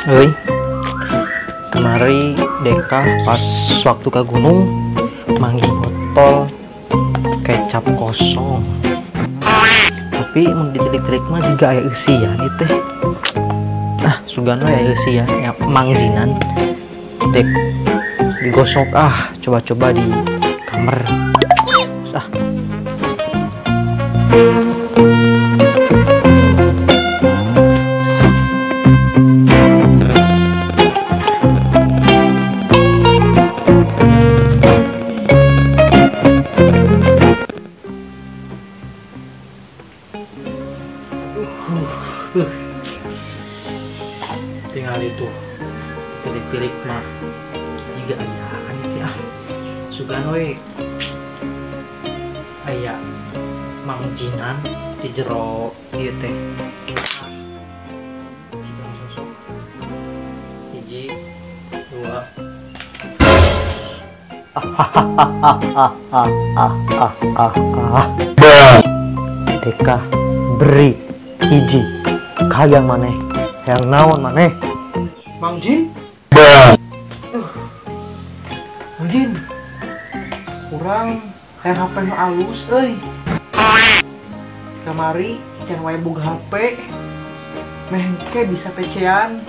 Euy. Kemari Deka pas waktu ke gunung manggil botol kecap kosong. Tapi mun ditelik-telik mah juga aya eusian ieu teh. Ah, sugan we aya eusian ya mangjinan. Dek digosok ah, coba-coba di kamar. Ah. Tinggal itu tilik-tilik mah jika aya kan itu ah sugan we aya mangjinan di jero ieu teh jika sosok hiji dua. Deka beri hiji kaya maneh yang naon maneh Mang Jin. Mang Jin kurang hayang HP nu alus euy. Kamari can wae boga HP meh engke bisa PC-an.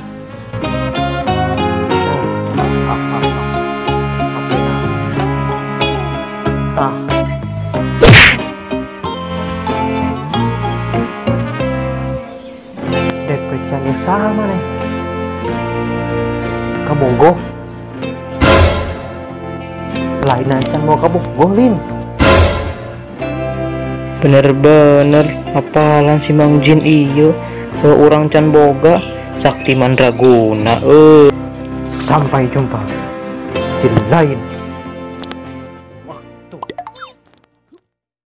HP-na tah. Dek PC-an geus saha maneh? Kabogoh lain acan mau kabogoh lin. Bener-bener apalan si Mang Jin iyo orang can boga sakti mandraguna. Sampai jumpa di lain